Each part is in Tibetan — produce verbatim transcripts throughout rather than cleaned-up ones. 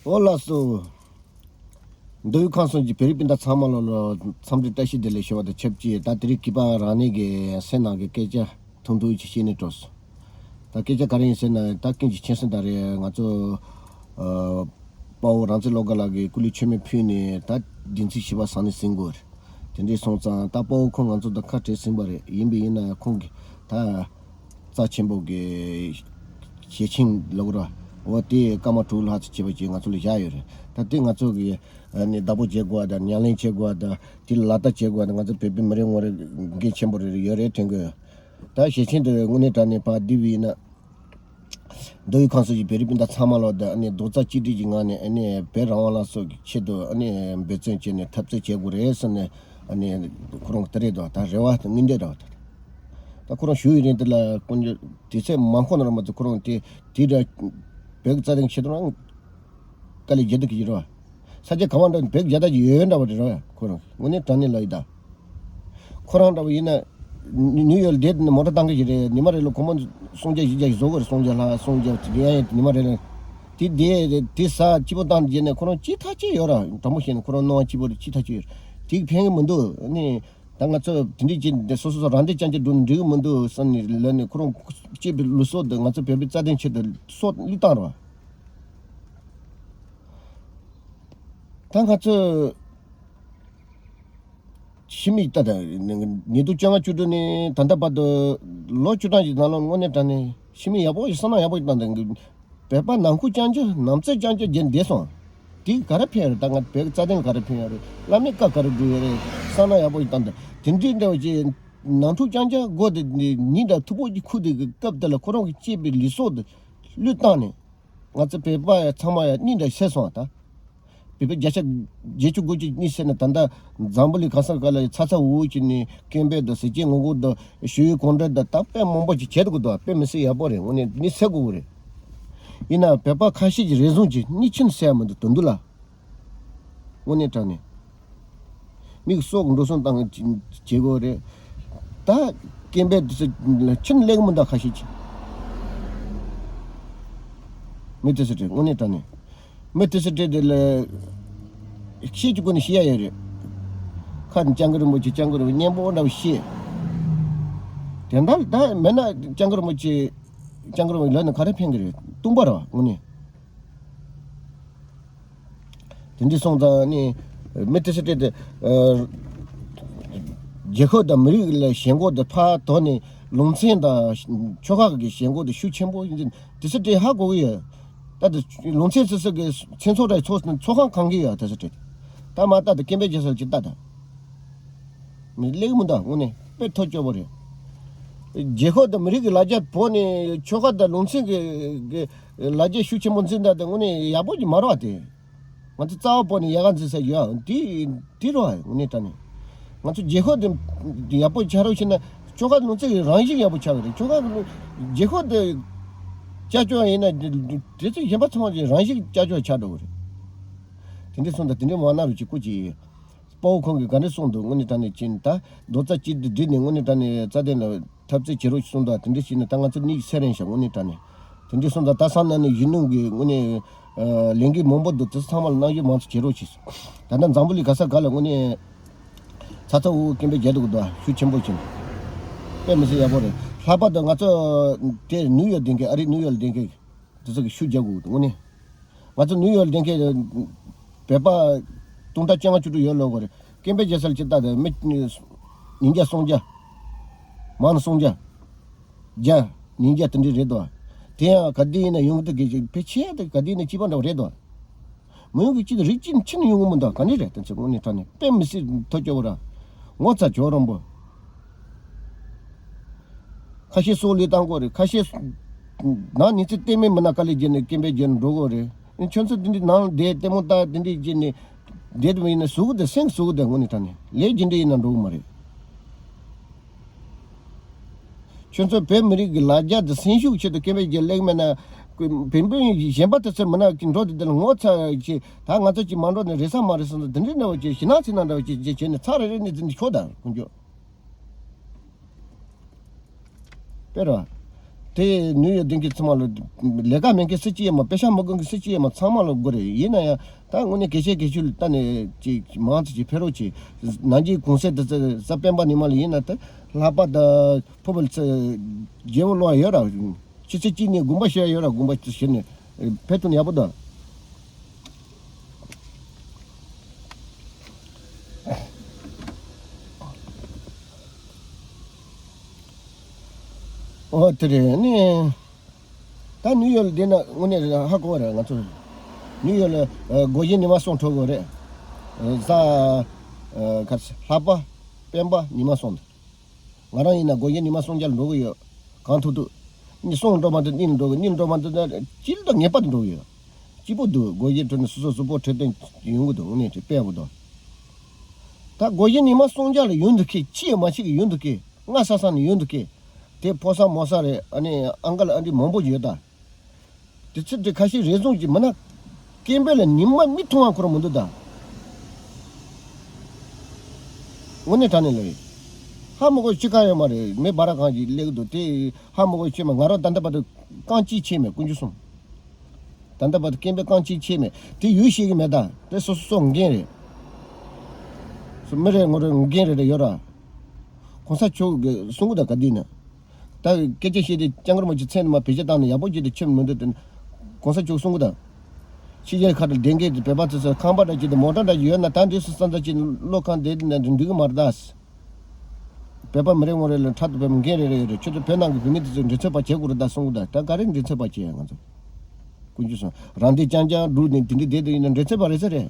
ཨོ་ལགས་སོ། མདོ་དབུས་ཁམས་གསུམ་གྱི་བོད་རིགས་སྤུན་ཟླ་ཚང་མ་ལ་ལ་འཚམས་འདྲི་བཀྲ་ཤིས་བདེ་ལེགས་ཞུ་བ་དང་ཆབས་ཅིག་ད་དེ་རིང་གི་པ་རང་ཉིད་ཀྱི་སེམས་ནང་གི་སྐད་ཆ་ཐུང་ཐུང་ཅིག་བཤད་ནས་འགྲོ་སོང་། ད་སྐད་ཆ་ག་རེ་ཡིན་ཟེར་ན་ད་ཀུན་གྱིས་མཁྱེན་གསལ་ལྟར་རེད། ང་ཚོ་ཨ་དཔའ་བོ་རང་བཙན་བློ་དགའ་ལགས་ཀྱིས་སྐུ་ལུས་མཆོད་མེ་ཕུལ་ནས་ད་བདུན་ཚིགས་བཞི་པ་ཟང་ནས་ཟིན་དགོས་རེད། དེ་འདྲས་སོང་ཙང་ད་དཔའ་བོ་ཁོང་ང་ཚོ་དང་ཁ་བྲལ་ཟིན་པ་རེད། ཡིན་པས་ཡིན་ན་ཁོང་གིས་ད། རྩ་ཆེན་པོ་གི་ཞལ་ཆེམས་ལབ་དགོས་ར། འོ་དེ་སྐར་མ་དྲུག་ལྷག་ཙམ་བྱས་པ་ཅིག་ང་ཚོ་ལ་བཞག་ཡོད་རེད། ད་དེ་ང་ཚོ་གི་ཨ་ནི་བདག་པོ་བྱེད་དགོས་པ་དང་ཉམས་ལེན་བྱེད་དགོས་པ་དང་དེ་ལ་ལག་བསྟར་བྱེད་དགོས་པ་དང་ང་ཚོ་བོད་པའི་མི་རེ་ངོ་རེ་འགན་ཆེན་པོ་རེ་རེ་ཡོད་རེད་དྲན་གི་ཡོད། ད་ཞལ་ཆེམས་དེ་དངོས་གནས་དྲང་གནས་ཕར་བསྡུས་པ་ཡིན་ན། མདོ་དབུས་ཁམས་གསུམ་གྱི་བོད་རིགས་སྤུན་ཟླ་ཚང་མ་ལ་དང་ཨ་ནི་རྡོག་རྩ་གཅིག་སྒྲིལ་གྱི་ངང་ནས་ཨ་ནི་བོད་རང་དབང་ལ་སོགས་ཀྱི་ཆེད་དུ་ཨ་ནི་འབད་བརྩོན་བྱས་ནས་འཐབ་རྩོད་བྱེད་དགོས་རེད་ཟེར་ནས་ཨ་ནི་ཁོ་རང་གི་དེ་རེད་དོ། ད་རེ་བ་དང་དངོས་འབྲེལ་རེད་དོ། ད་ཁོ་རང་ཞུ་ཡི་རིང་དེ་ལ་དཀོན་མཆོག་དུས་ཚོད་མང་པོ་ནང་ལ་མ་གཏོགས་ཁོ་རང་དེ་དེ་འདྲ་བོད་ཀྱི་རྩ་དོན་ཆེད་དུ་རང་དཀའ་ལས་བརྒྱབ་བསྡད་ཀྱི་ཡོད་རེད་བ། ས་ཆ་ག་བ་འདྲ་བོད་ཀྱི་རྒྱལ་དར་ཅིག་ཡོད་འདྲ་བ་རེད་རེད་བ། ཁོ་རང་དངོས་གནས་དྲང་གནས་ལབ་ཡི་ད། ཁོ་རང་འདྲ་བོ་ཡིན་ན་ནིའུ་ཡོག་ལ་བསྡད་ནས་མོ་ཊ་བཏང་གི་ཞིག་རེད། ཉི་མ་རེ་ལ་སྒོར་མོ་སུམ་བརྒྱ་བཞི་བརྒྱ་ཞིག་བཟོ་དགོས་རེད། སུམ་བརྒྱ་ལྷག་སུམ་བརྒྱ་དེ་ཡང་ཡང་ཉི་མ་རེ་ལ་དེ་བསྡད་དེ་ཟ་སྐྱིད་པོ་བཏང་རྗེས་ནས་ཁོ་རང་སྐྱིད་ཐག་ཆོད་ཡོད་ར། དྲང་པོ་བཤད་ན་ཁོ་རང་སྣང་བ་སྐྱིད་པོ་རེད། སྐྱིད་ཐག་ཆོད་ཡོད་ར། དེ་གི་ཕན་གི་མི་འདུག་ཨ་ནི། ད་ང་ཚོ་དེ་འདྲའི་ཅིག་འདི་སོ་སོ་སོ་རང་བདེ་རྐྱང་རྐྱང་སྒྲུབ་ན་འགྲིག་གི་མི་འདུག་བསམ་ནས་ལབ་ནས་ཁོ་རང་སྐྱིད་པའི་ལུས་སྲོག་འདི་ང་ཚོ་བོད་པའི་རྩ་དོན་ཆེད་དུ་སྲོག་བློས་བཏང་ར། ད་ང་ཚོ་ཕྱི་མིག་ལྟ་དང་ཉིས་སྟོང་བཅོ་ལྔ་བཅུ་དྲུག་ནས་ད་ལྟ་བར་དུ་ལོ་བཅུ་གྲངས་ཀྱི་ནང་ལོགས་དངོས་གནས་དྲང་གནས་ཕྱི་མིག་ཡག་པོ་ཞིག་བསམ་བློ་ཡག་པོ་ཞིག་བཏང་དང་། བོད་པ་ནང་ཁུལ་རྐྱང་རྐྱང་ནང་རྩོད་རྐྱང་རྐྱང་བརྒྱབ་བསྡད་སོང་། དེ་ག་རེ་ཕན་ཡོད་རེད། ད་ང་བོད་ཀྱི་རྩ་དོན་ག་རེ་ཕན་ཡོད་རེད། བླ་མའི་བཀའ་ག་རེ་སྒྲུབ་ཡོད་རེད། བསམ་བློ་ཡག་པོ་ཞིག་བཏང་དང་། དེ་འདྲའི་འདྲ་བ་ཅིག་ནང་འཁྲུག་རྐྱང་རྐྱང་སྒོ་དེ་ཉིན་དང་ཐུག་པོ་ཅིག་ཁུག་དེ་གི་སྐབས་དེ་ལ་ཁོ་རང་གི་སྐྱིད་པའི་ལུས་སྲོག་དེ་བློས་བཏང་ནས། ང་ཚོ་བོད་པ་ཡ་ཚང་མ་ཡ་གཉིད་འདྲ་སད་སོང་བ་ད། བོད་པ་བརྒྱ་ཆ་བརྒྱད་ཅུ་དགུ་བཅུ་གཉིད་སད་ནས་ད་ལྟ་འཛམ་བུ་གླིང་ག་ས་ག་ལ་ཡ་ཚ་ཚ་འུར་འུར་བྱས་ནས་སྐད་འབོད་དང་ཟས་བཅད་ངོ་རྒོལ་དང་ཞུ་ཡིག་གང་འདྲ་དང་ད་དཔེ་མང་པོ་ཅིག་བྱས་འདུག་གི་འདུག་དཔེ་མི་སྲིད་ཡག་པོ་རེད། དངོས་གནས་གཉིད་སད་དགོས་གི་རེད། ཡིན་ན་བོད་པ་ཁ་ཤས་ཀྱི་རེ་ཟུང་གིས་གཉིད་ཆུང་སད་མི་འདུག་དོན་དུ་ལ། དངོས་གནས་དྲང་གནས། མིག་སྲོག་འགྲོ་སོང་བཏང་བྱེད་དགོས་རེད། ད་སྐད་འབོད་དེ་ཚོ་ཁྱོན་ལེགས་མི་འདུག་ཁ་ཤས་ཀྱིས། མི་དེ་ཚོ་རེད་དངོས་གནས་དྲང་གནས། མི་དེ་ཚོ་རེད་དེ་ལ་ཤེས་ཀྱི་སྒོ་ནས་ཤེས་ཡ་ཡོད་རེད། ཁ་ནས་སྐྱབས་མགོན་རིན་པོ་ཆེ་སྐྱབས་མགོན་རིན་པོ་ཆེ་སྙན་པོ་འདྲ་བོ་བཤད། དེ་འདྲ་ད་མེད་ན་སྐྱབས་མགོན་རིན་པོ་ཆེ་སྐྱབས་མགོན་རིན་པོ་ཆེ་ལབ་ན་ག་རེ་ཕན་གི་རེད། སྟོང་པ་རེད་བ་དངོས་གནས། དེ་འདྲ་སོང་ཙང་ནི་མི་དེ་ཚོ་སྤྲད་དེ་ཨ་རྒྱལ་ཁབ་དང་མི་རིགས་ལ་ཞེན་ཁོག་དེ་ཕར་དོར་ནས་ལུང་ཚན་དང་ཆོལ་ཁ་གི་ཞེན་ཁོག་དེ་ཤུགས་ཆེན་པོ་ཡིན་ཙང་དེ་ཚོ་སྤྲད་ཧ་གོ་གི་ཡོད། ད་དེ་ལུང་ཚན་སོ་སོ་གི་མཚན་ཚོགས་ར་ཚོགས་ཚོགས་ཁང་གང་གི་ཡོད་དེ་ཚོ་སྤྲད་དེ་ད་མ་ལྟ་དེ་སྐད་འབོད་རྒྱག་ས་ཅིག་ལྟ་དང་། མི་ལེགས་མི་འདུག་དངོས་གནས་དཔེ་ཐོ་སྐྱོ་པོ་རེད། རྒྱལ་ཁབ་དང་མི་རིགས་ཀྱི་ལ་རྒྱ་བོར་ནས་ཆོལ་ཁ་དང་ལུང་ཚན་གྱི་གི་ལ་རྒྱ་ཤུགས་ཆེན་པོ་འཛིན་སྟངས་དེ་དངོས་གནས་ཡག་པོ་ཅིག་མ་རེད་བ། དེ་ང་ཚོ་རྩ་བ་བོར་ནས་ཡལ་ག་འཛིན་ས་ཡོད་དེ་དེ་རེད་བ། དངོས་གནས་དྲང་གནས་ང་ཚོ་རྒྱལ་ཁབ་དེ་ཡག་པོ་ཆགས་རོགས་བྱས་ན་ཆོལ་ཁ་ལུང་ཚན་གྱི་རང་བཞིན་ཡག་པོ་ཆགས་ཀྱི་རེད། ཆོལ་ཁ་གི་རྒྱལ་ཁབ་དེ་ཅག་ཅོག་ཡིན་ན་དེ་ཚོ་གཞན་པ་ཚང་མ་གི་རང་བཞིན་ཅག་ཅོག་ཆགས་འགྲོ་གི་རེད། དེ་འདྲ་སོང་ཙང་དེ་འདྲའི་མ་གནང་རོགས་བྱེད་སྐུ་མཁྱེན། དཔའ་བོ་ཁོང་གིས་ག་འདྲ་གསུངས་འདུག་དངོས་གནས་དྲང་གནས་བྱས་ན་ད་རྡོག་རྩ་གཅིག་ཏུ་བསྒྲིལ་ནས་དངོས་གནས་དྲང་གནས་རྩ་དོན་ལ་འཐབ་རྩོད་བྱེད་རོགས་གསུངས་འདུག་དེ་འདྲ་བྱས་ན་ད་ང་ཚོ་གཉིད་སད་རན་ཤག་དངོས་གནས་དྲང་གནས། དེ་འདྲ་སོང་ཙང་ད་སང་ཉིན་ནས་གཞོན་ནུ་གི་དངོས་གནས་ལས་འགུལ་མང་པོ་འདུག་དེ་ཚོ་ཚང་མ་ལ་རྣམ་འགྱུར་མང་ཙམ་བྱེད་རོགས་བྱེད། ད་ལྟ་འཛམ་བུ་གླིང་ག་ས་ག་ལ་དངོས་གནས་ཚ་ཚ་འུར་འུར་སྐད་འབོད་རྒྱག་འདུག་གི་འདུག་ཤུགས་ཆེན་པོ་བྱས་ནས། དཔེ་མི་སྲིད་ཡག་པོ་རེད། ལྷག་པར་དུ་ང་ཚོ་དེ་ནིའུ་ཡོག་བསྡད་མཁན་ཨ་རི་ནིའུ་ཡོག་ལ་བསྡད་མཁན་དེ་ཚོ་གིས་ཤུགས་རྒྱག་དགོས་འདུག་དངོས་གནས། ང་ཚོ་ནིའུ་ཡོག་ལ་བསྡད་མཁན་བོད་པ་སྟོང་ཕྲག་བཅོ་ལྔ་བཅུ་དྲུག་ཡོད་ལབ་དགོས་རེད། སྐད་འབོད་རྒྱག་ས་ལ་ཅིག་ལྟ་དང་མི་ཉིས་བརྒྱ་སུམ་བརྒྱ། མང་ན་སུམ་བརྒྱ། བརྒྱ། ཉིས་བརྒྱ་དེ་འདྲ་རེད་དོ། དེ་ཡང་ག་དུས་ཡིན་ན་ཡོང་གི་འདུག་གི་ཕལ་ཆེར་དེ་ག་དུས་ཡིན་ན་སྐྱིད་པ་འདྲ་བོ་རེད་དོ། མི་ཡོང་གི་ཅི་རིགས་ཅི་ཕྱིན་ཡོང་གི་མི་འདུག་ག་ནས་རེད་དེ་ཚོ་དངོས་གནས་དྲང་གནས་དཔེ་མི་སྲིད་ཐོ་སྐྱོ་བོ་ར། ངོ་ཚ་ཇོ་རོང་པོ། ཁ་ཤས་སྲོག་བློས་བཏང་དགོས་རེད། ཁ་ཤས་ནང་ཉིན་ཚེ་ལྟད་མོ་མིན་ན་དཀའ་ལས་བརྒྱབ་ནས་སྐད་འབོད་བརྒྱབ་ནས་འགྲོ་དགོས་རེད། ཁྱོད་ཚོ་འདི་འདྲའི་ནང་བསྡད་ལྟད་མོ་ལྟ་འདི་འདྲའི་བརྒྱབ་ནས་བསྡད་དུ་མ་ཡིན་ན་ཟུག་གི་འདུག་སེམས་ཟུག་གི་འདུག་དངོས་གནས་དྲང་གནས་ལས་རྒྱུ་འབྲས་ཡིན་ན་འགྲོ་གི་མ་རེད། ཁྱོད་ཚོ་བོད་མི་རིགས་ཀྱི་ལ་རྒྱ་དང་སེམས་ཤུགས་ཆེད་དུ་སྐད་འབོད་རྒྱག་ལེགས་མེད་ན། བོད་པ་གཞན་པ་དེ་ཚོ་མིན་ན་འགྲོ་དེ་དེ་ལ་ངོ་ཚ་ཆེ་ད་ང་ཚོ་ཅིག་མ་འགྲོ་ནས་རེ་ས་མ་རེ་སོང་ཙང་དེ་འདྲའི་འདྲ་བོ་ཅིག་ཞེད་སྣང་ཚ་སྣང་འདྲ་བོ་ཅིག་ཅིག་བྱས་ནས་ཚར་རེ་རེ་ནས་འཛིན་ཤོག་ད་དཀོན་མཆོག་དཔེར་བ། དེ་ནིའུ་ཡོག་སྡོད་མཁན་ཚང་མ་ལ་ལས་ཀ་མེད་མཁན་སུ་གཅིག་ཡོད་མ། པེ་ཤག་མི་དགོས་མཁན་སུ་གཅིག་ཡོད་མ། ཚང་མ་ལ་དགོས་རེད། ཡིན་ན་ཡང་ད་དངོས་གནས་གལ་ཆེ་གལ་ཆེ་ལ་ལྟ་ནས་ཅིག་མང་ཙམ་ཅིག་ཕེབས་རོགས་གྱིས། ནང་ཆེན་གུང་སེང་དེ་ཚོ་གཟའ་སྤེན་པ་ཉི་མ་ལ་ཡིན་ན། ད་ལྷག་པ་དང་ཕུར་བུ་ཚོ་རྒྱལ་པོ་ལོག་ཡོད་ར། ཆུ་ཚོད་གཅིག་ནས་དགོན་པ་ཕྱེ་ཡོད་ར། དགོན་པ་ཕྱེ་ནས་ཕེབས་ཐུབ་ན་ཡག་པོ་འདུག་ཨོ་དེ་རེད། ནི་ད་ནིའུ་ཡོག་ལ་བསྡད་ན་དངོས་གནས་ཧ་གོ་བ་རེད། ང་ཚོ་ནིའུ་ཡོག་ལ་ཨ་སྒོར་གཞས་ཉི་མ་གསུམ་འཁྲབ་དགོས་རེད། ཨ་གཟའ་ཨ་ག་རེ་ཟེར། ལྷག་པ་སྤེན་པ་ཉི་མ་གསུམ། ང་རང་ཡིན་ན་སྒོར་གཞས་ཉི་མ་སུམ་བརྒྱ་ལ་འགྲོ་གི་ཡོད། གང་ཐུབ་ཐུབ། གཉིས་གསུམ་འགྲོ་མ་ཐུབ་གཉིས་ལ་འགྲོ་གི། གཉིས་ལ་འགྲོ་མ་ཐུབ་ན་གཅིག་ལ་ངེས་པར་དུ་འགྲོ་གི་ཡོད། སྐྱིད་པོ་འདུག་སྒོར་གཞས་འཁྲབ་ནས་སོ་སོ་གཟུགས་པོ་འཕྲོད་བསྟེན་ཡོང་གི་འདུག་དངོས་གནས་དཔེ་ཡག་པོ་འདུག་ད་སྒོར་གཞས་ཉི་མ་སུམ་བརྒྱ་ལ་ཡོང་འདུག་གི། ཅི་ཡང་མ་བྱེད་གི་ཡོང་འདུག་གི། སྔ་ས་ས་ནས་ཡོང་འདུག་གི། དེ་ཕོ་གསར་མོ་གསར་རེད། ཨ་ནི་ཨང་ཀལ་ཨ་འདྲི་མང་པོ་ཡོད་ད། དེ་ཚོ་དེ་ཁ་ཤས་རེ་ཟུང་གིས་མིན་ན་སྐད་འབོད་ལ་ཉི་མ་མིག་མཐོང་བ་ཁོ་རང་མི་འདུག་ད། དངོས་གནས་དྲང་གནས་ལབ་ཡིན། ཧ་མ་གོ་ཅི་གང་ཡོད་མ་རེད། མི་སྦ་ར་གང་ཞིག་སླེབས་ཀྱི་འདུག་དེ་ཧ་མ་གོ་ཅི་མ། ང་རང་ད་ལྟ་བར་དུ་རྐང་གཅིག་ཆད་མེད། དཀོན་མཆོག་གསུམ། ད་ལྟ་བར་དུ་སྐད་འབོད་རྐང་གཅིག་ཆད་མེད། དེ་ཡུལ་ཤེས་ཀྱི་མེད་ད། དེ་སོ་སོ་སོ་འགན་རེད། སོ་མི་རེ་ངོ་རེ་འགན་རེ་རེ་ཡོད་ར། གོང་ས་མཆོག་གིས་གསུང་གི་ད་ག་དུས་ན། ད་སྐད་ཆ་བཤད་དེ་སྐྱབས་མགོན་རིན་པོ་ཆེ་མཚན་ནས་མར་བེད་སྤྱོད་བཏང་ནས་ཡག་པོ་བྱས་ཏེ་ཁྱོན་མི་འདུག་དེ་གོང་ས་མཆོག་གསུང་གི་ད། ཕྱི་རྒྱལ་ཁག་ཏུ་བསྡད་མཁན་དེ་བོད་པ་ཚོ་ཚོ་ཁང་པ་འདྲ་ཅིག་དང་མོ་ཊ་འདྲ་ཅིག་ཡོད་ན། ད་འདི་སུ་ཙམ་ཙམ་ཅིག་བློ་ཁེངས་བསྡད་ན་འགྲིག་གི་མ་རེད་ད། བོད་པ་མི་རེ་ངོ་རེ་ལ་འཕྲལ་དུ་བོད་མི་འགན་རེ་རེ་ཡོད་རེད། ཁྱོད་ཚོ་བོད་ནང་གི་བོད་མི་དེ་ཚོ་མགྲིན་ཚབ་པ་བྱེད་དགོས་རེད་ད་གསུང་གི་ད། ད་ག་རེ་མགྲིན་ཚབ་པ་བྱེད་ཡ། ང་ཚོ་དཀོན་མཆོག་གསུམ། རང་སྡེ་རྐྱང་རྐྱང་བསྒྲུགས་ནས་དེ་འདྲ་བསྡད་དུ་ཡིན་ན་མགྲིན་ཚབ་པ་རེད་ས་རེད།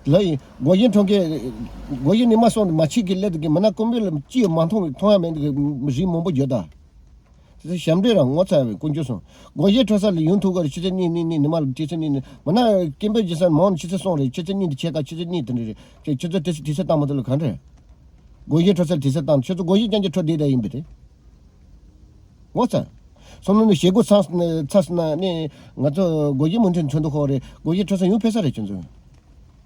ལ་ཡིན། སྒོར་གཞས་འཁྲབ་མཁན། སྒོར་གཞས་ནི་མ་སོང་ནས་མ་ཕྱི་གི་སླེབས་འདུག་གི། མིན་ན་ཀུམ་བི་ལ་ཅི་ཡང་མ་མཐོང་། མཐོང་ཡ་མེད་འདུག་གི། མི་རིགས་མང་པོ་ཡོད་ད། དེ་ཚོ་ཞབས་འདྲེན་རང་ངོ་ཚ་བའི་དཀོན་མཆོག་གསུམ། སྒོར་གཞས་འཁྲབ་ས་ལ་ཡོང་ཐུབ་གི་རེད། ཆུ་ཚོད་གཉིས་གཉིས་གཉིས་ཉི་མ་ལ་ཆུ་ཚོད་གཉིས་གཉིས། མིན་ན་ཀུམ་བི་རྒྱལ་ས་མང་ཆུ་ཚོད་གསུམ་རེད། ཆུ་ཚོད་གཉིས་དེ་ཕྱེད་ཀ་ཆུ་ཚོད་གཉིས་དེ་འདྲ་རེད། ཁྱེད་ཆུ་ཚོད་དེ་དུས་ཚོད་བཏང་མ་ཐུབ་ལ་ག་འདྲ། སྒོར་གཞས་འཁྲབ་ས་ལ་དུས་ཚོད་བཏང་། ཁྱོད་ཚོ་སྒོར་གཞས་རྐྱང་རྐྱང་འཁྲབ་བསྡད་ད་ཡིན་པ་རེད། ངོ་ཚ། སོང་ནས་ནི་བྱེད་སྒོ་ཚང་ཚ་སོང་ན་ནི་ང་ཚོ་སྒོར་གཞས་མུ་མཐུད་མཚོན་དུ་ཁོ་རེ་སྒོར་གཞས་འཁྲབ་ས་ཡོང་ཕེབས་ས་རེད། ཁྱོད་ཚོ་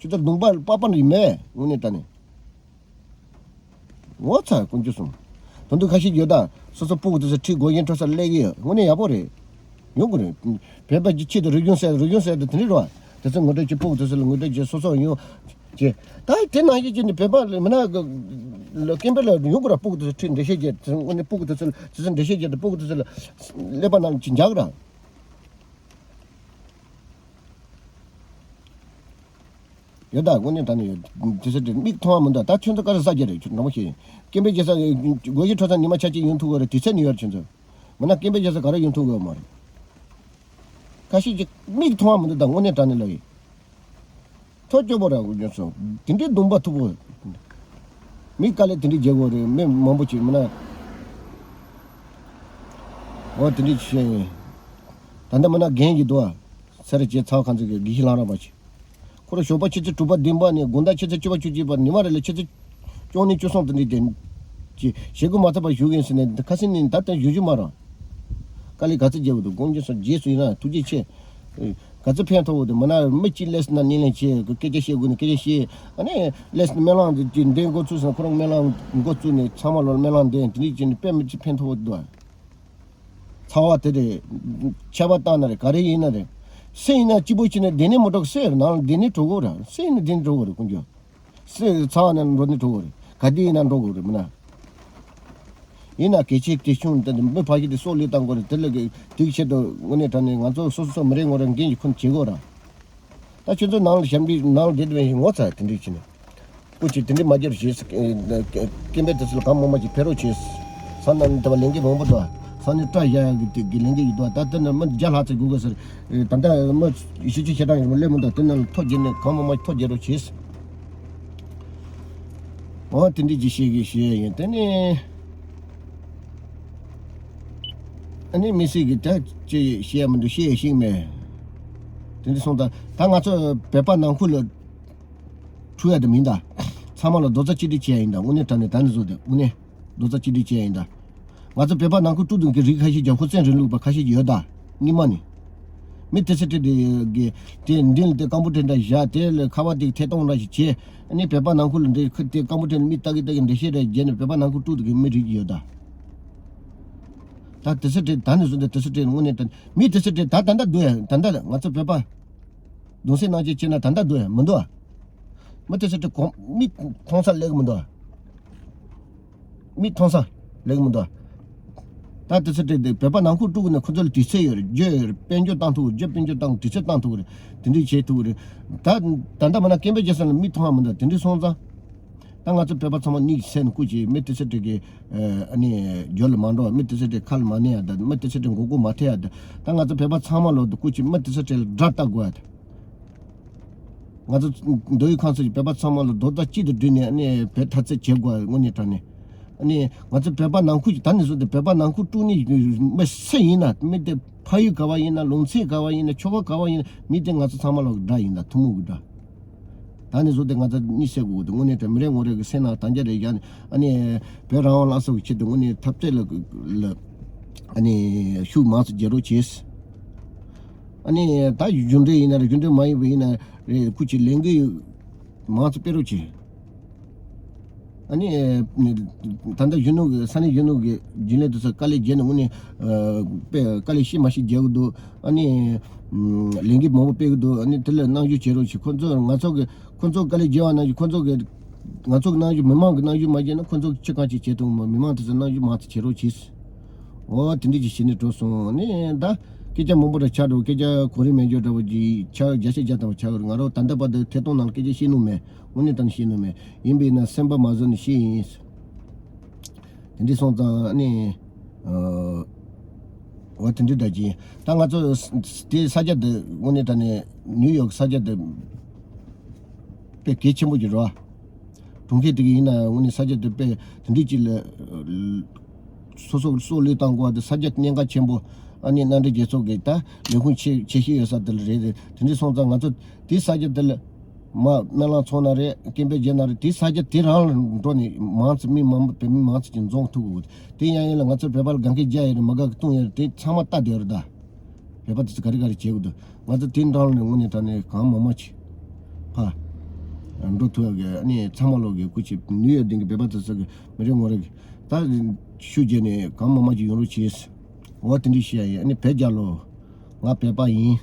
ཁྱོད་ཚོ་གདོང་པ་པགས་པ་ནི་མེད་དངོས་གནས་དྲང་གནས། ངོ་ཚ་དཀོན་མཆོག་གསུམ། དོན་དུ་ཁ་ཤས་ཡོད་ད། སོ་སོ་སྤུ་གུ་དེ་ཚོ་ཁྲིད་སྒོར་གཞས་འཁྲབ་ས་སླེབས་ཀྱི་ཡོད། དངོས་གནས་ཡག་པོ་རེད། ཡོང་དགོས་རེད། བོད་པ་གི་ཆེད་དུ་རིག་གཞུང་གསར་རིག་གཞུང་གསར་དུ་དེ་འདྲ་རེད་བ། དེ་ཚོ་ངོ་སྤྲོད་བྱེད། སྤུ་གུ་དེ་ཚོ་ལ་ངོ་སྤྲོད་བྱེད། སོ་སོ་ཡོང་བྱེད། ད་དེ་ནང་བཞིན་བྱས་ནས་བོད་པ་ལ་མིན་ན་ཀུམ་བི་ལ་ཡོང་དགོས་ར། སྤུ་གུ་དེ་ཚོ་ཁྲིད་འགྲེལ་བཤད་བྱེད། དེ་ཚོ་དངོས་གནས་སྤུ་གུ་དེ་ཚོ་ལ་དེ་ཚོ་འགྲེལ་བཤད་བྱེད་དེ། སྤུ་གུ་དེ་ཚོ་ལ་ཀླད་པ་ནང་ཅིག་འཇགས་ར། ཡོད་ད། དངོས་གནས་དྲང་གནས་ཡོད། དེ་ཚོ་དེ་མིག་མཐོང་བ་མི་འདུག་ད་ཁྱོད་ཚོ་ག་རེ་ཟ་རྒྱུ་རེད། ཁྱོད་འདྲ་མོ་ཞིག་ཡིན། ཀུམ་བི་རྒྱལ་ས་སྒོར་གཞས་འཁྲབ་ས་ཉི་མ་ཆ་གཅིག་ཡོང་ཐུབ་གི་རེད། དུས་ཚོད་ནི་ཡོད་རེད་ཁྱོད་ཚོ། མིན་ན་ཀུམ་བི་རྒྱལ་ས་ག་རེ་ཡོང་ཐུབ་གི་ཡོད་མ་རེད། ཁ་ཤས་ཀྱིས་མིག་མཐོང་བ་མི་འདུག་ད་དངོས་གནས་དྲང་གནས་ལབ་ཡིན། ཐོ་སྐྱོ་པོ་ར་དགོས་ཀྱང་སོང་། དེ་འདྲའི་གདོང་པ་མཐུག་པོ། མི་དཀའ་ལས་དེ་འདྲའི་རྒྱག་དགོས་རེད། མི་མང་པོ་ཅིག་མིན་ན། འོ་དེ་འདྲའི་བཤད་ཡིན། ད་ལྟ་མིན་ན་རྒན་གྱི་འདུག་ཨ། ས་རུ་བྱས་ཚ་བ་ཁང་ཚན་གྱི་དགེ་བཤེས་ལྷ་རམས་པ་ཅིག་ཁོ་རང་ཞོགས་པ་ཆུ་ཚོད་དྲུག་པ་བདུན་པ་ནས་དགོང་དག་ཆུ་ཚོད་བཅུ་པ་བཅུ་གཅིག་པ་ཉི་མ་རེ་ལ་ཆུ་ཚོད་བཅུ་གཉིས་བཅུ་གསུམ་དེ་འདྲའི་དེ་ཅིག་བྱེད་སྒོ་མ་ཚར་བར་བཞུགས་ཡིན་ཟེར་ནས། ཁ་སང་ནས་ད་ལྟ་བཞུགས་རྒྱུ་མ་རེད། དཀའ་ལས་ག་ཚོད་རྒྱབ་འདུག་དཀོན་མཆོག་གསུམ། རྗེས་སུ་ཡིན་ན་ཐུགས་རྗེ་ཆེ། ག་ཚོད་ཕན་ཐོགས་འདུག་མིན་ན་མི་གཅིག་སླེབས་སོང་ན་སྣེ་ལེན་བྱེད། སྐད་ཆ་བཤད་དགོས་ན་སྐད་ཆ་བཤད། ཨ་ནི་སླེབས་སོང་ན་སྨོན་ལམ་འདེབས་འགོ་བཙུགས་སོང་ན་ཁོ་རང་སྨོན་ལམ་འགོ་བཙུགས་ནས་ཚང་མ་ལོ་སྨོན་ལམ་འདེབས། དེ་འདྲ་བྱས་ནས་དཔེ་མི་སྲིད་ཕན་ཐོགས་འདུག་ཚ་བ་དེ་རེད། ཆར་པ་བཏང་ན་རེད། ག་རེ་ཡིན་ན་རེད། སེམས་ཡིན་ན་སྐྱིད་པོ་བྱས་ནས་བསྡད་ནས་མི་འགྲོ་གི། སེམས་ནང་ལ་བསྡད་ནས་འགྲོ་དགོས་རེད། སེམས་ཡིན་ན་བསྡད་ནས་འགྲོ་དགོས་རེད། དཀོན་མཆོག་སེམས་ཚ་བ་ནང་འགྲོ་ནས་འགྲོ་དགོས་རེད། ག་དུས་ཡིན་ན་འགྲོ་དགོས་རེད་མིན་ན། ཡིན་ན་གལ་ཆེ་གལ་ཆུང་དེ་མི་ཕལ་སྐད་དེ་སྲོག་བློས་བཏང་དགོས་རེད། དེ་ལ་གི་དེའི་ཆེད་དུ་དངོས་གནས་དྲང་གནས་ང་ཚོ་སོ་སོ་སོ་མི་རེ་ངོ་རེ་འགན་གྱི་ཁུར་བྱེད་དགོས་ར། ད་ཁྱོད་ཚོ་ནང་ལ་ཞབས་འདྲེན་ནང་ལ་བསྡད་དེ་ངོ་ཚ་དེ་འདྲ་བྱས་ནས། སྐུ་མཁྱེན་དེ་འདྲ་མ་བརྒྱབ་བྱས། སྐད་འབོད་དེ་ཚོ་ལ་གང་མང་མང་ཅིག་ཕེབས་རོགས་བྱས། ས་ནང་ནས་དེ་བ་ལས་འགན་མང་པོ་འདུག་ས་ནས་སྐྲ་བཞར་ཡག་གི་དེ་གི་ལས་འགན་ཡོད་འདུག་ད་ལྟ་ནས་མི་བརྒྱ་ལྷག་ཙམ་དགོས་དགོས་ཟེར། ད་ལྟ་མི་བཞི་བཅུ་ཞེ་གྲངས་ཡོད་མ་སླེབས་མི་འདུག་དེ་ནང་ལ་ཐོ་བརྒྱབ་ནས་གང་མང་མང་ཐོ་བརྒྱབ་རོགས་བྱས། འོ་དེ་འདྲ་ཅིག་བཤད་གི་བཤད་ཡིན། དེ་ནས་ཨ་ནི་མི་སེར་གི་ད་ཅི་བཤད་མི་འདུག་བཤད་ཤེས་མེད། དེ་འདྲ་སོང་ད་ད་ང་ཚོ་བོད་པ་ནང་ཁུལ་ལ་འཁྲུག་ཡ་དེ་མིན་ད། ཚང་མ་ལ་རྡོག་རྩ་གཅིག་སྒྲིལ་བྱེད་ཡ་ཡིན་ད། དངོས་གནས་དྲང་གནས་ད་ནི་བཟོ་དེ་དངོས་གནས་རྡོག་རྩ་གཅིག་སྒྲིལ་བྱེད་ཡ་ཡིན་ད། ང་ཚོ་བོད་པ་ནང་ཁུལ་དཀྲུག་འདུག་གི་རིགས་ཁ་ཤས་ཀྱང་ཧུར་བརྩོན་རིང་ལུགས་པ་ཁ་ཤས་ཀྱང་ཡོད་ད། སྔོན་མ་ནས། མི་དེ་ཚོ་དེ་དེ་གི་དེ་མདུན་ལ་དེ་ཀམ་པུ་ཊར་འདྲ་བཞག་དེ་ལ་ཁ་པར་དེ་ཐད་གཏོང་འདྲ་ཞིག་བྱས། ཨ་ནི་བོད་པ་ནང་ཁུལ་ལ་འདྲེ་ཁུ་དེ་ཀམ་པུ་ཊར་ལ་མི་ལྟ་གི་ལྟ་གི་འགྲེལ་བཤད་འདྲ་བརྒྱབ་ནས་བོད་པ་ནང་ཁུལ་དཀྲུག་འདུག་གི་མི་རིགས་ཡོད་ད། ད་དེ་ཚོ་དེ་ད་ནས་བཟུང་སྟེ་དེ་ཚོ་དེ་དངོས་གནས་དྲང་མི་དེ་ཚོ་དེ་ད་ད་ལྟ་འདུག་ཡ། ད་ལྟ་ང་ཚོ་བོད་པ་གདུང་སེམས་མཉམ་སྐྱེད་བྱས་ན་ད་ལྟ་འདུག་ཡ་མི་འདུག་ཨ། མི་དེ་ཚོ་དེ་གོང་མིག་མཐོང་ས་སླེབས་ཀྱི་མི་འདུག་ཨ། མིག་མཐོང་ས་ལེགས་མི་འདུག་ད་དེ་ཚོ་དེ་དེ་བོད་པ་ནང་ཁུལ་དཀྲུག་ནས་ཁོ་ཚོ་ལ་དུས་ཚོད་ཡོད་རེད། རྒྱུ་ཡོད་རེད། དཔལ་འབྱོར་བཏང་ཐུབ་རེད། རྒྱུ་དཔལ་འབྱོར་བཏང་དུས་ཚོད་བཏང་ཐུབ་རེད། དེ་འདྲས་བྱེད་ཐུབ་རེད། ད་ད་ལྟ་མ་ན་སྐད་འབོད་རྒྱག་ས་ལ་མིག་མཐོང་བ་མི་འདུག་དེ་འདྲས་སོང་ཙང་ད་ང་ཚོ་བོད་པ་ཚང་མ་གཉིད་སད་ནས་སྐུ་མཁྱེན། མི་དེ་ཚོ་དེ་གི་ཨ་ནི་རྒྱུ་ལ་མ་འགྲོ། མི་དེ་ཚོ་དེ་ཁ་ལ་མ་ཉན་ཡ་ད། མི་དེ་ཚོ་དེ་མགོ་སྐོར་མ་ཐེབས་ཡ་ད། ད་ང་ཚོ་བོད་པ་ཚང་མ་ལོ་དུ་སྐུ་མཁྱེན། མི་དེ་ཚོ་དེ་ལ་དགྲ་ལྟ་དགོས་ཡ་ད། ང་ཚོ་མདོ་དབུས་ཁམས་གསུམ་གྱི་བོད་པ་ཚང་མ་ལ་རྡོག་རྩ་གཅིག་ཏུ་བསྒྲིལ་ནས་ཨ་ནི་བོད་འཐབ་རྩོད་བྱེད་དགོས། དངོས་གནས་དྲང་གནས་ཨ་ནི་ང་ཚོ་བོད་པ་ནང་ཁུལ་གྱི་ད་ནས་བཟུང་སྟེ་བོད་པ་ནང་ཁུལ་དཀྲུག་ནས་མི་སུ་ཡིན་ན། མི་དེ་ཕ་ཡུལ་ག་བ་ཡིན་ན། ལུང་ཚན་ག་བ་ཡིན་ན། ཆོལ་ཁ་ག་བ་ཡིན་ན། མི་དེ་ང་ཚོ་ཚང་མ་ལ་དགྲ་ཡིན་ད། ཐུན་མོང་གི་དགྲ། ད་ནས་བཟུང་སྟེ་ང་ཚོ་གཉིད་སད་དགོས་འདུག་དངོས་གནས་དྲང་མི་རེ་ངོ་རེ་གི་སེམས་ནང་དང་རྒྱ་རེ་བཞག་ནས་ཨ་ནི་བོད་རང་དབང་བླངས་གསོ་གི་ཆེད་དུ་དངོས་གནས་འཐབ་རྩོད་ལ་ལ་ཨ་ནི་ཤུགས་མང་ཙམ་རྒྱག་རོགས་བྱེད། ཨ་ནི་ད་རྒྱུ་འབྲས་ཡིན་ན་རེད། རྒྱུ་འབྲས་མ་ཡིན་པ་ཡིན་ན་རེད། སྐུ་མཁྱེན་ལས་འགུལ་མང་ཙམ་སྤེལ་རོགས་བྱེད། ཨ་ནི་ད་ལྟ་གཞོན་ནུ་གི་ས་གནས་གཞོན་ནུ་གི་རྒྱུན་ལས་དེ་ཚོ་དཀའ་ལས་བརྒྱབ་ནས་དངོས་གནས་དཔེ་དཀའ་ལས་ཤི་མ་ཤི་རྒྱག་གི་འདུག་ཨ་ནི་ལས་འགུལ་མང་པོ་སྤེལ་གི་འདུག་ཨ་ནི་དེ་ལ་རྣམ་འགྱུར་བྱེད་རོགས་བྱེད། ཁོ་ཚོ་ང་ཚོ་གི་ཁོ་ཚོ་དཀའ་ལས་བརྒྱབ་པ་ནང་བཞིན་ཁོ་ཚོ་གི་ང་ཚོ་གི་རྣམ་འགྱུར་མི་མང་གི་རྣམ་འགྱུར་མ་བརྒྱབ་ན་ཁོ་ཚོ་ཕྱིར་གང་ཅིག་བྱེད་ཐུབ་མ། མི་མང་དེ་ཚོ་རྣམ་འགྱུར་མང་ཙམ་བྱེད་རོགས་གྱིས། འོ་དེ་འདྲ་ཅིག་བྱས་ནས་འགྲོ་སོང་ནས་ད་སྐད་ཆ་མང་པོ་ར་ཆགས་འགྲོ། སྐད་ཆ་གོ་རིམ་མེད་འཇོག་འདྲ་བོ་ཅིག་ཆགས། བརྒྱ་ཆ་བརྒྱ་ལྟ་བུ་ཆགས་ཡོད་རེད། ང་རང་ད་ལྟ་བར་དུ་ཐད་གཏོང་ནང་ལ་སྐད་ཆ་བཤད་མྱོང་མེད། དངོས་གནས་དྲང་གནས་བཤད་མྱོང་མེད། ཡིན་པས་ན་སེམས་པ་མ་བཟོད་ནས་བཤད་ཡིན། དེ་འདྲ་སོང་ཙང་ནི་ཨ་འོ་དེ་འདྲ་འདྲ་ཅིག་ད་ང་ཚོ་དེ་ས་ཆ་དེ་དངོས་གནས་དྲང་གནས་ནིའུ་ཡོག་ས་ཆ་དེ་དཔེ་གལ་ཆེན་པོ་ཅིག་རེད་བ། གྲོང་ཁྱེར་དེ་གི་ཡིན་ན་དངོས་གནས་ས་ཆ་དེ་དཔེ་དེ་འདྲ་ཅིག་ལ་སོ་སོ་སྲོག་བློས་བཏང་དགོས་པ་དེ། ས་ཆ་གནད་འགག་ཆེན་པོ། ཨ་ནི་མནའ་འབྲེལ་རྒྱལ་ཚོགས་ཀྱི་ད་ལས་ཁུངས་ཆེ་ཆེ་ཤོས་ཡོད་ས་དེ་ལ་རེད། དེ་འདྲ་སོང་ཙང་ང་ཚོ་དེ་ས་ཆ་དེ་ལ་མ་སྨོན་ལམ་ཚོགས་ན་རེད། སྐད་འབོད་བརྒྱབ་ན་རེད། དེ་ས་ཆ་དེ་རང་ལ་འགྲོ་ནས་མང་ཙམ་མི་མང་པོ་བོད་མི་མང་ཙམ་ཅིག་འཛོམས་ཐུབ་དགོས། དེ་ཡང་ཡིན་ལ་ང་ཚོ་བོད་པ་ལ་དགའ་མཁན་བརྒྱ་ཡོད་རེད། མ་དགའ་མཁན་སྟོང་ཡོད་རེད། དེ་ཚང་མ་ལྟ་བསྡད་ཡོད་རེད་ད། བོད་པ་དེ་ཚོ་ག་རེ་ག་རེ་བྱེད་དགོས་འདུག་ང་ཚོ་དེ་འདྲ་ལ་དངོས་གནས་དྲང་གནས་གང་མང་མང་ཅིག་ཕ་འགྲོ་ཐུབ་ཡག་གི་ཨ་ནི་ཚང་མ་ལོག་གི་སྐུ་མཁྱེན། ནིའུ་ཡོག་སྡིངས་ཀྱི་བོད་པ་དེ་ཚོ་གི་མི་རེ་ངོ་རེ་གི་ད་ཤུགས་རྒྱབ་ནས་གང་མང་མང་ཅིག་ཡོང་རོགས་བྱེད། འོ་དེ་འདྲ་བཤད་ཡ་ཡིན། ཨ་ནི་བོད་རྒྱལ་ལོ། ང་བོད་པ་ཡིན།